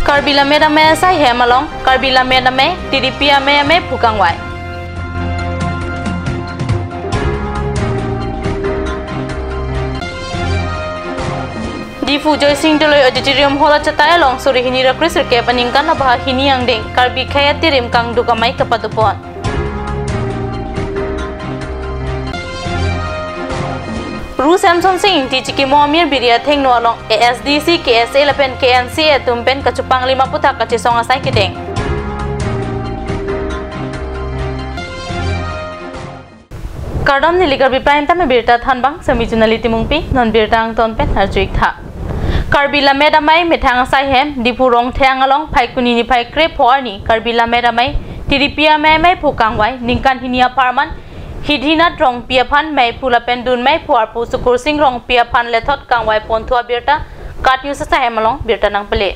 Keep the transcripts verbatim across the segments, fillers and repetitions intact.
Karbi Lammet Amei asai hem along Karbi Lammet Amei, T D P Amei ameiphu kangvai. Diphu Joysing Doloi Auditorium Hall achatai along suri hini ra kresirkep aningkan abahar hini angdeng Karbi Khei Atirim Kangduk Amei kepadopon. Ru Semson Sing Ingti chikimo amir biri athengno along A S D C, K S A lapen K N C A atum pen kachupanglim aputhak kachesong asai kedeng. Kardom, neli Karbi Prime Time abirta thanbang, sami Junali Timungpi, non birta angton pen arju-ik tha. Karbi Lammet Amei methang asai hem, Diphu Rongtheng along Phaikuni niphai krepho arni Karbi Lammet Amei, T D P Amei ameiphu kangvai, ningkan hini apharman Hidhinath Rongpi aphan meiphu lapen dun meiphu arpu Sukursing Rongpi aphan lethot kangvai ponthu abirta KAT News asai hem along birta nangpele.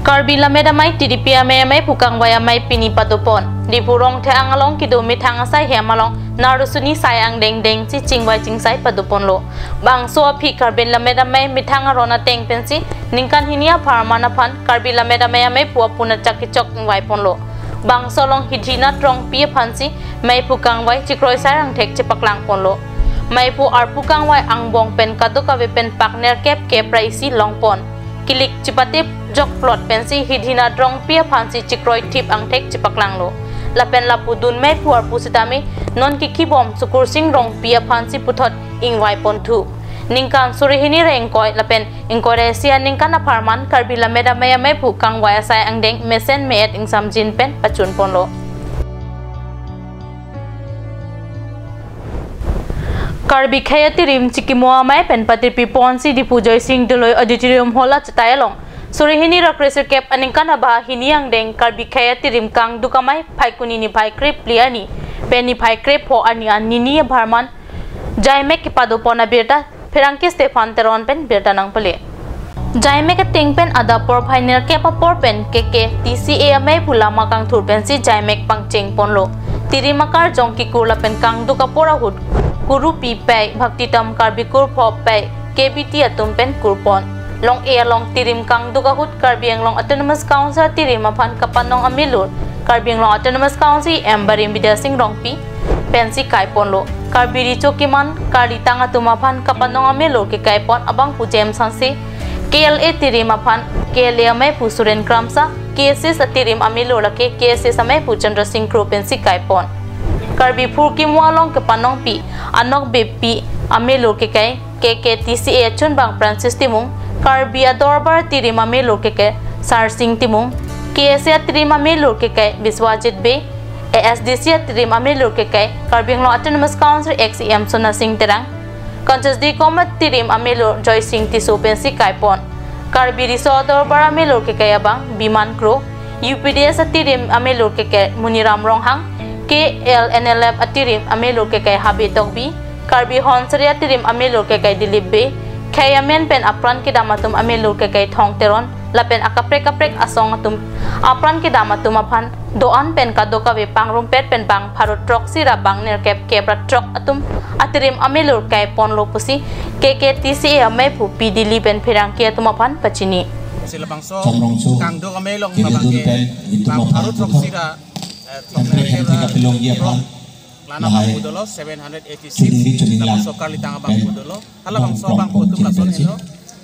Karbi Lammet Amei, T D P Amei ameiphu kangvai amei pini padopon. Diphu Rongtheng along kedo methang asai hem along narusuni sai angdeng dengsi chingvai chingsai padoponlo. Bangso aphi Karbi Lammet Amei methang aron ateng pensi ningkan hini apharman aphan Karbi Lammet Amei ameiphu apun achak kechok ingvaiponlo. Bangso along Hidhinath Rongpi aphansi meiphu kangvai chikroisar angthek chepaklangponlo. Meiphu arpu kangvai angbong pen kadokave pen pak nerkep kep ra isi longpon. Kilik chipate jokplot pensi Hidhinath Rongpi aphansi chikroithip angthek chepaklanglo. Lapen lapu dun meiphu arpu sitame non kikibom Sukursing Rongpi aphansi puthot ingvaiponthu. Ningkan suri hini ra ingkoi lapen ingkoi ra isi aningkan apharman Karbi Lammet Amei ameiphu kangvai asai angdeng mesen me-et ingsamjin pen pachunponlo. Karbi Khei Atirim chikimo amei pen patirpiponsi Diphu Joysing Doloi Auditorium Hall achatai along suri hini ra kresirkep aningkan abahar hini angdeng Karbi Khei Atirim Kangduk Amei Phaikuni niphai krephli arni pen niphai krepho arni an nini apharman jaimek kepadopon abirta pherangke Stephen Teron pen birta nangpele. Jaimek ateng pen adap porphai nerkep apor pen K K T C A ameiphu lama kangthur pensi jaimek pangchengponlo. Tirim akarjong kekur lapen kangduk apor ahut Kurupi pei, Bhaktitam Karbi Kurpho pei, K B T atum pen kurpon. Long-e along Tirim Kangduk ahut Karbi Anglong Autonomous Council Tirim aphan kapanong amelur Karbi Anglong Autonomous Council M Barim Bidya Sing Rongpi pensi kaiponlo. Karbi Recho Kiman Karlitang atum aphan kapanong amelur kekaipon abangphu James Hanse, K L A Tirim aphan K L A ameiphu Suren Kramsa, K S S Tirim amelur lake K S S ameiphu Chandra Sing Kro pensi kaipon. Karbi Phurkimo along kepanongpi Anokbepi amelur kekai K K T C A achunbang Francis Timung, Karbi Adorbar Tirim amelur kekai Sarsing Timung, K S A Tirim amelur kekai Biswajit Bey, A S D C Tirim amelur kekai Karbi Anglong Autonomous Council ex E M Sona Sing Terang, Conscious Deacon Tirim amelur Joysing Tisso pensi kaipon. Karbi Riso Adorbar amelur kekai abang Biman Kro, U P D S Tirim amelur kekai Muniram Ronghang, K L N L F Tirim amelur kekai Habe Tokbi, Karbi Honsaria Tirim amelur kekai Dilip Bey, khei amen pen apran kedam atum amelur kekai Thong Teron, lapen akaprek kaprek asong atum apran kedam atum aphan do-an pen kadokave pangrumpet pen bang pharo throksi ra bang nerkep kep ra throk atum atirim amelur kaiponlo pusi K K T C A ameiphu P Dili pen pherangke atum aphan pachini. Si labangso Chamrongso, Kangduk Amei along Kedudun labangke pen Itum bang aphan pharo throksi ra, eh, throk Temprek nerkep Hemti ra Kapilonggi aphan. Lana lahai abang pu dolo, seven hundred eighty-six. Chuningri chuningrang. Labangso Karlitang abang pu dolo. Hala bangso abang pu atum lason helo.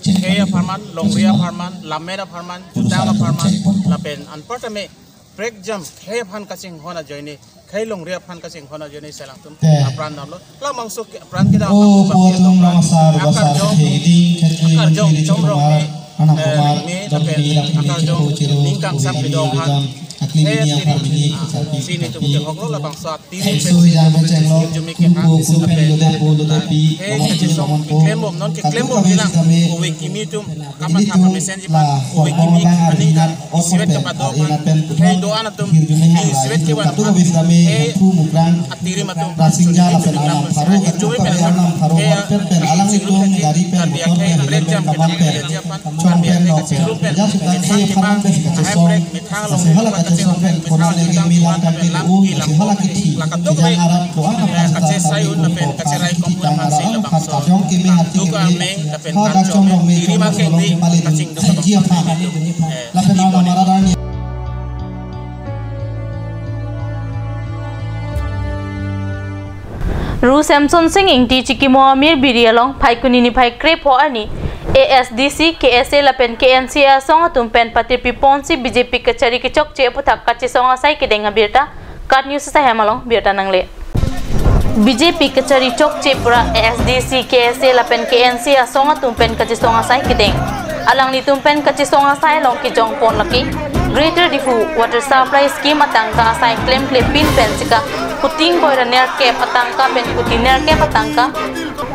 Khei apharman, longri apharman, lammet apharman, jutang apharman, lapen anparta me prekjam khei aphan kachinghon ajoine, khei longri aphan kachinghon ajoine selangtum apran damlo. Labangso ke-, apran kedam abang pu atum long asar, akarjong, akarjong Chomrong, eh, me lapen akarjong ning kangsam kedo aphan. Khei atirim, ah, pini atum kehoklo labangso atirim pen si jumi kehang isi lapen, ah, khei atirim keklembom, non keklembom kelang, ove kimi atum kamatha pamesenji aphan, ove kimi aning isivet kepadok aphan, khei do-an atum isivet kevan aphan, khei atirim atum aphan, jumi pen khei chingrum pen, Karbi akhei prekjam kedam keji aphan, Karbi akhei kachingrum pen kachethang aphan, ahai prek methang along Song pen kono lege milan kan ke u, si hala kithi, kejang arat ko, ah, apa sa ta ta ko, ah, kithi tang arat, apa sa ta jong ke me hati ke me, ha dak chong rong me, chong rong me, pale dun, saji apa, lapen nama mara dan ya. Ru Samson Sing Ingti Chikimo Amir Biri along Phaikuni niphai krepho arni A S D C, K S A lapen K N C A asong atum pen patirpi ponsi B J P kachari kechokche aphuthak kachesong asai kedeng abirta, KAT News asai hem along birta nangle. B J P kachari chokche pura A S D C, K S A lapen K N C A asong atum pen kachesong asai kedeng. Alanglitum pen kachesong asai along kejong pon lake Greater Diphu Water Supply Scheme atangka asai klemkle pin pen sika puting koira nerkep atangka pen puting nerkep atangka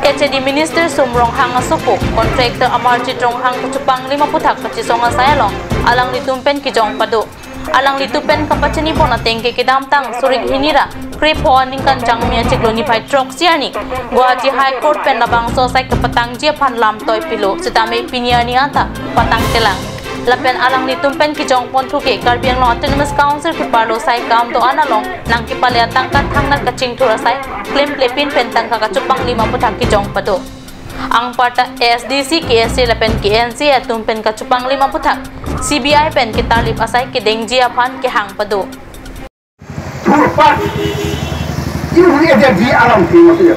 H A D Minister Sum Ronghang asopo, contractor Amarjit Ronghang kachupanglim aphuthak kachesong asai along alanglitum pen kejong pado. Alanglitum pen kapachini pon ateng ke kedamtang surik hini ra krepho aningkan Jangmi achiklo niphai throksi arni Guwahati High Court pen labangso asai kepatangji aphan lamtoi pilo, sitame pini arni anta patang kelang. Lapen alanglitum pen kejong ponthu ke Karbi Anglong Autonomous Council keparlo asai kam do-an along nangkepale atangka thangnat kachingthur asai klemkle pin pen tangka kachupanglim aphuthak kejong pado. Anparta A S D C, K S A lapen K N C A atum pen kachupanglim aphuthak C B I pen ketarlip asai kedengji aphan kehang pado. Thurpat. Ibu ya jadi alam tinggal ya.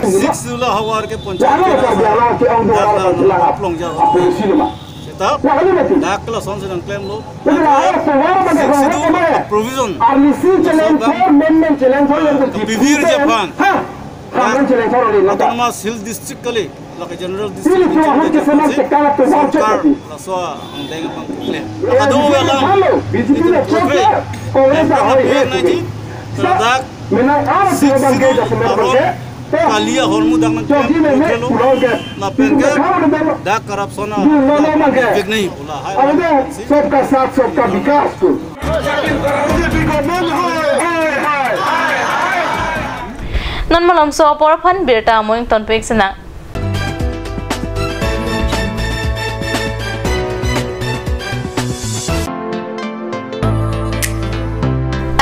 Sixth July havar ke ponchayat ke dak la aplong jaga. Seta dak lason sedang klemlo. Sixth Schedule provision. Laso dak pibirji aphan. Dak Autonomous Hill District kali, lake General District sorkar laso angdeng abang keklem. Lake do alam itu kurve, yang pernah biar naji, ladak Sixth Schedule aron kali ahormu dak nangklem lo, lapen ke dak corruption a, dak vek nahi pula hai. सबका साथ, सबका विकास को। Non malomso apor aphan birta amoing tonpik sena.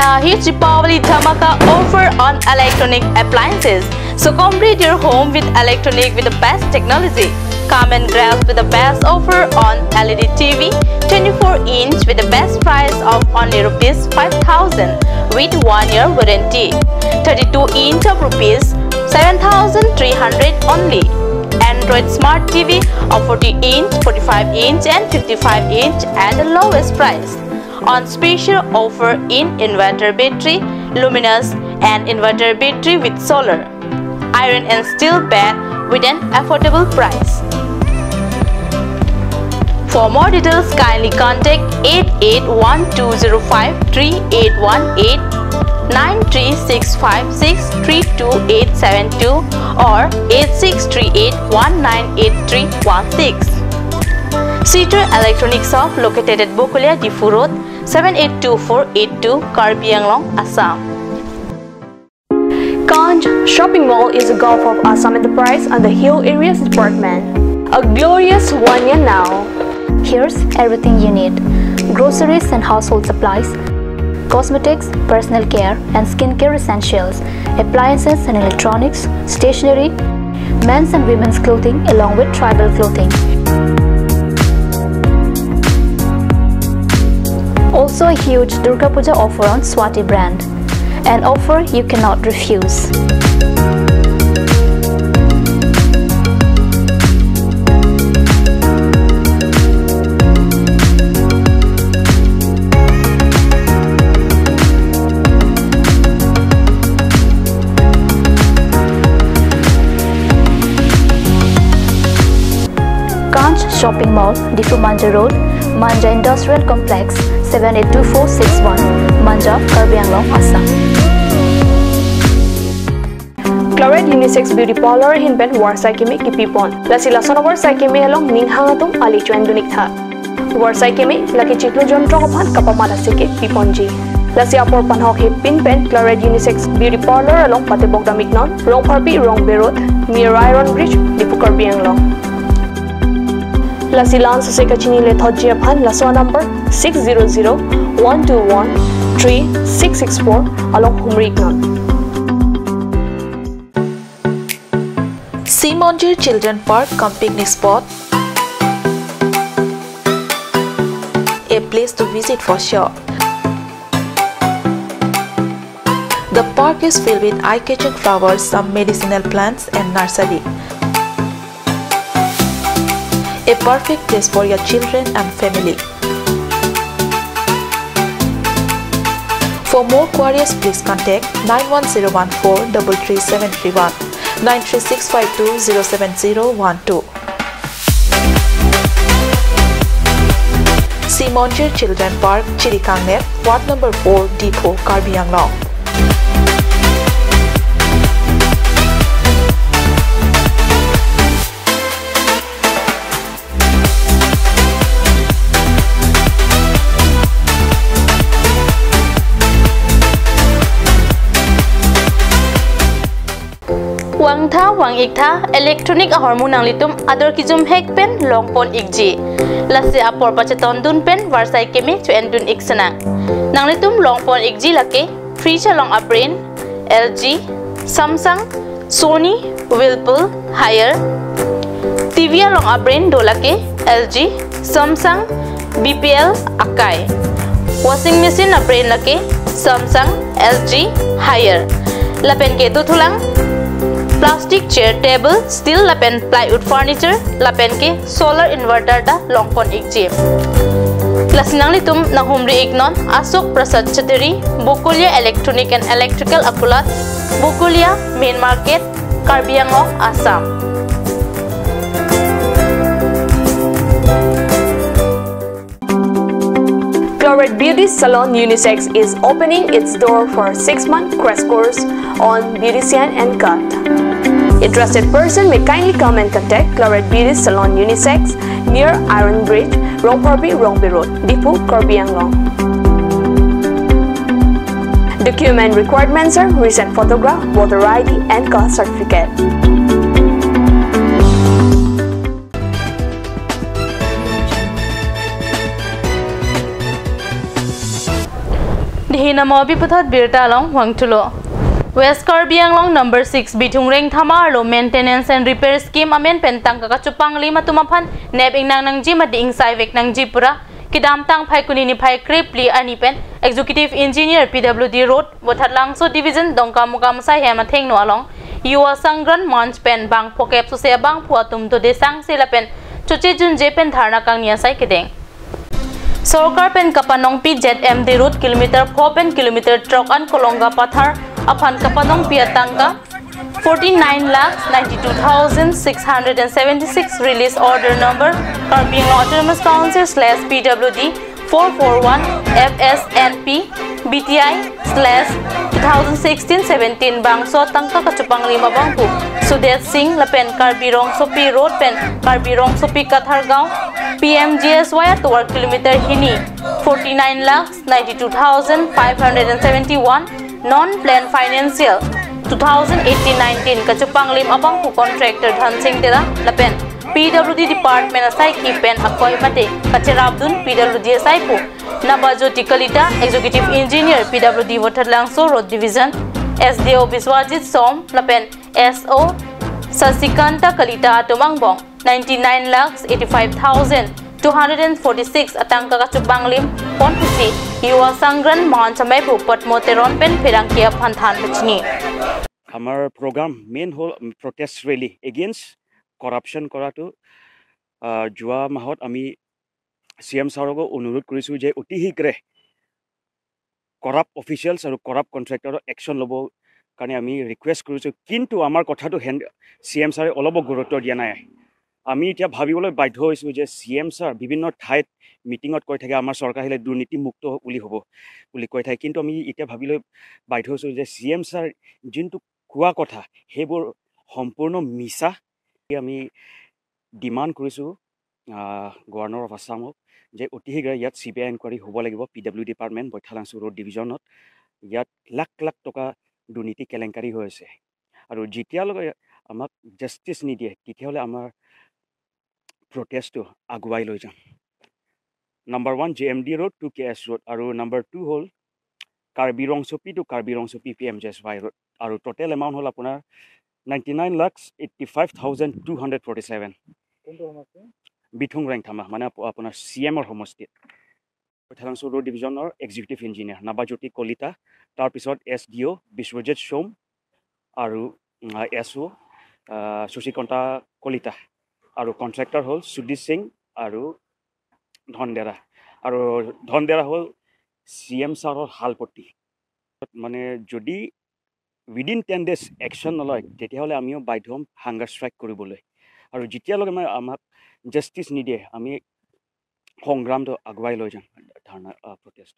A huge Deepavali dhamaka offer on electronic appliances. So complete your home with electronic with the best technology. Come and grab with the best offer on L E D T V, twenty-four inch with the best price of only rupees five thousand with one year warranty. Thirty-two inch of rupees seven thousand three hundred only. Android Smart T V of forty inch, forty-five inch and fifty-five inch at the lowest price. On special offer in inverter battery, luminous and inverter battery with solar, iron and steel bed with an affordable price. For more details, kindly contact eight eight one two zero five three eight one eight, nine three six five six three two eight seven two or eight six three eight one nine eight three one six. Sitar Electronic Shop located at Bokolia, Diphu Road, seven eight two four eight two, Karbi Anglong, Assam. Kanj Shopping Mall is a Gulf of Assam enterprise under Hill Areas Department. A glorious one year now. Here's everything you need: groceries and household supplies, cosmetics, personal care and skincare essentials, appliances and electronics, stationery, men's and women's clothing along with tribal clothing. Also a huge Durga Puja offer on Swati brand. An offer you cannot refuse. Kanj Shopping Mall, Diphu Manja Road, Manja Industrial Complex, seven eight two four six one, Manja, Karbi Anglong, Assam. Claret Unisex Beauty Parlour ahin pen varsai keme kipipon. Lasi lason avarsai keme along ning hang atum ali chuan dunik tha. Varsai keme lake chiklo jontrok aphan kapamat asike piponji. Lasi apor panhok hepin pen Claret Unisex Beauty Parlour along patebok damiknon, Rongpharpi Rongbe Road, near Iron Bridge, Diphu, Karbi Anglong. Lasi la-an sose kachinine thotji aphan laso number six zero zero one two one three six six four along humri iknon. Simonjir Children Park cum picnic spot, a place to visit for sure. The park is filled with eye-catching flowers, some medicinal plants and nursery. A perfect place for your children and family. For more queries, please contact nine one zero one four double three seven three one, nine three six five two zero seven zero one two. Simonjir Children Park, Chirikangner, Ward number four, Diphu, Karbi Anglong. Vangtha, vang-iktha, electronic ahormu nanglitum ador kejum hek pen longpon ikji. Lasi apor pachetondun pen varsai keme cho-endun ik senang. Nanglitum longpon ikji lake fridge along a-brand L G, Samsung, Sony, Whirlpool, Haier. T V along a-brand do lake L G, Samsung, B P L, Akai. Washing machine a-brand lake Samsung, L G, Haier. Lapen ke dothulang plastic chair, table, steel lapen plywood furniture, lapen ke solar inverter ta longpon ikji. Lasi nanglitum nanghumri iknon Ashok Prasad Chattery, Bokolia Electronic and Electrical Akulat, Bokolia Main Market, Karbi Anglong, Assam. Claret Beauty Salon Unisex is opening its door for six-month crash course on beautician and cut. Interested person may kindly come and contact Claret Beauty Salon Unisex near Iron Bridge, Rongphorbi, Rongbe Road, Diphu, Karbi Anglong. Document requirements are recent photograph, voter I D, and caste certificate. Dihina mobi puthot birta along vangthulo. West Karbi Anglong number six Bithung Rengthama arlo maintenance and repair scheme amen pen tangka kachopanglim atum aphan nep ingnang nangji mate ingsai vek nangji pura kedamtang Phaikuni niphai krepli arni pen Executive Engineer P W D Road, Vothatlangso Division, Dongkamukam asai hem athengno along Yuva Sangran Manch pen bang phokep sose abangphu atum dode sangse lapen choche junje pen dharna kangni asai kedeng. Sorkar pen kapanongpi Z M D Road kilometer pho pen kilometer throk an Kolonga Pathar aphan kapanongpi atangka forty-nine lakhs ninety-two thousand six hundred and seventy-six release order number Karbi Anglong Autonomous Council slash P W D four four one F S N P B T I slash two thousand sixteen seventeen bangso tangka kachopanglim abangphu Sudet Singh lapen Karbi Rongsopi Road pen Karbi Rongsopi Kathargaon P M G S Y atovar kilometer hini forty-nine lakhs ninety-two thousand five hundred and seventy-one non-plan financial two thousand eighteen nineteen kachopanglim abangphu contractor Dhansing Tera lapen P W D department asaikhi pen akoi mate kacherapdun P W D asaipo Nabajyoti Kalita, Executive Engineer P W D Vothatlangso Road Division, S D O Biswajit Som lapen S O Sasikanta Kalita atum angbong ninety-nine lakhs eighty-five thousand two hundred and forty-six atangka kachopanglim ponpusi Yuva Sangran Manch amei pu Patmo Teron pen pherangke aphan than pachini. আমাৰ programme main হ'ল protest rally against corruption কৰাটো। আহ, যোৱা মাহত আমি C M ছাৰকো অনুৰোধ কৰিছোঁ যে অতি শীঘ্ৰে কৰাপ্ট অফিচিয়েলছ আৰু কৰাপ্ট কণ্ট্ৰেক্টৰৰ একশ্যন ল'ব কাৰণে আমি ৰিকুৱেষ্ট কৰিছোঁ। কিন্তু আমাৰ কথাটো হেন চি এম ছাৰে অলপো গুৰুত্ব দিয়া নাই। আমি এতিয়া ভাবিবলৈ বাধ্য হৈছোঁ যে চি এম ছাৰ বিভিন্ন ঠাইত মিটিঙত কৈ থাকে, আমাৰ চৰকাৰ আহিলে দুৰ্নীতিমুক্ত বুলি হ'ব বুলি কৈ থাকে। কিন্তু আমি এতিয়া ভাবিলৈ বাধ্য হৈছোঁ যে চি এম ছাৰ যোনটো কোৱা কথা, সেইবোৰ সম্পূৰ্ণ মিছা। আমি ডিমাণ্ড কৰিছোঁ, আহ, গভৰ্ণৰ অফ আছামক যে অতি শীঘ্ৰে ইয়াত চি বি আই ইনকুৱাৰী হ'ব লাগিব। পি ডব্লিউ ডিপাৰ্টমেণ্ট, বৈঠালাংচু ৰোড ডিভিজনত ইয়াত লাখ লাখ টকা দুৰ্নীতি কেলেংকাৰী হৈ আছে। আৰু যেতিয়ালৈকে আমাক জাষ্টিচ নিদিয়ে, তেতিয়াহ'লে আমাৰ প্ৰটেষ্টটো আগুৱাই লৈ যাম। Number one J M D road, two K S road আৰু নাম্বাৰ টু হ'ল Karbi Rongchopi two Karbi Rongchopi P M G S Y road. আৰু টোটেল এমাউণ্ট হ'ল আপোনাৰ ninety nine lakh eighty five thousand two hundred forty seven. কোনটো সমষ্টি? বিথুং ৰেংথামা, মানে আপ- আপোনাৰ চি এমৰ সমষ্টি। কৈঠালাংচ' ৰোড ডিভিজনৰ এক্সিকিউটিভ ইঞ্জিনিয়াৰ নাবাজ্যোতি কলিতা, তাৰপিছত এছ ডি অ' বিশ্বজিৎ সোম আৰু এছ অ' শশীকান্তা কলিতা আৰু কণ্ট্ৰেক্টৰ হ'ল সুজিত সিং আৰু ধনদেৰা। আৰু ধনদেৰা হ'ল চি এম ছাৰৰ শালপতি। মানে যদি উইদিন টেন ডেজ একশ্যন নলয়, তেতিয়াহ'লে আমিও বাধ্য হ'ম হাংগাৰ ষ্ট্ৰাইক কৰিবলৈ। আৰু যেতিয়ালৈকে মানে আমাক জাষ্টিচ নিদিয়ে, আমি সংগ্ৰামটো আগুৱাই লৈ যাম, ধৰ্ণা, আহ, protest.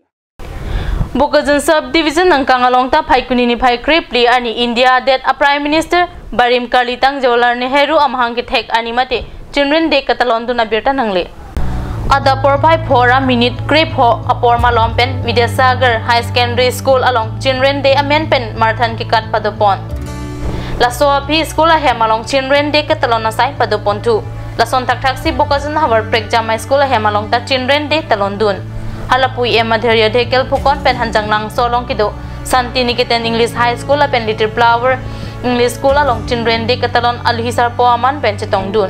Bokajan Sub Division angkang along ta Phaikuni niphai krephli arni India adet a Prime Minister barim karli tang Jawaharlal Nehru amahang kethek arni mate Children Day katalon dun abirta nangle. Adap porphai phora minute krepho apor malom pen Vidyasagar High Secondary School along Children Day amen pen marathon kekat padopon. Laso aphi school ahem along Children Day katalon asai padoponthu. Lason thakthaksi Bokajan havar Prekjamai School ahem along ta Children Day talon dun. Halapu E M Madhurya Dhekial Phukan pen Hanjanglangso along kedo Santi Niketan English High School lapen Little Flower English School along Children Day katalon aluhi sarpo aman pen chetong dun.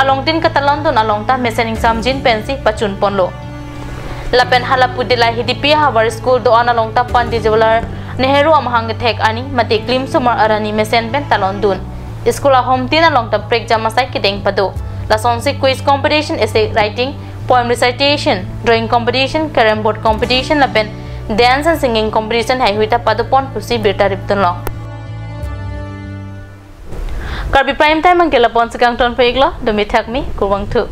Along tin katalon dun along ta mesen ingsamjin pensi pachun ponlo. Lapen halapu Dillai Hidipi havar school do-an along ta Pandit Jawaharlal Nehru amahang kethek arni mate klimsomar arni mesen pen talon dun. School ahom tin along ta prekjam asai kedeng pado. Lasonsi quiz competition, essay writing, poem recitation, drawing competition, carrom board competition lapen dance and singing competition haihui ta padopon pusi birta ripdunlo. Karbi Prime Time angke lapon si kangton peklo, dumi thakmi, kurvangthu.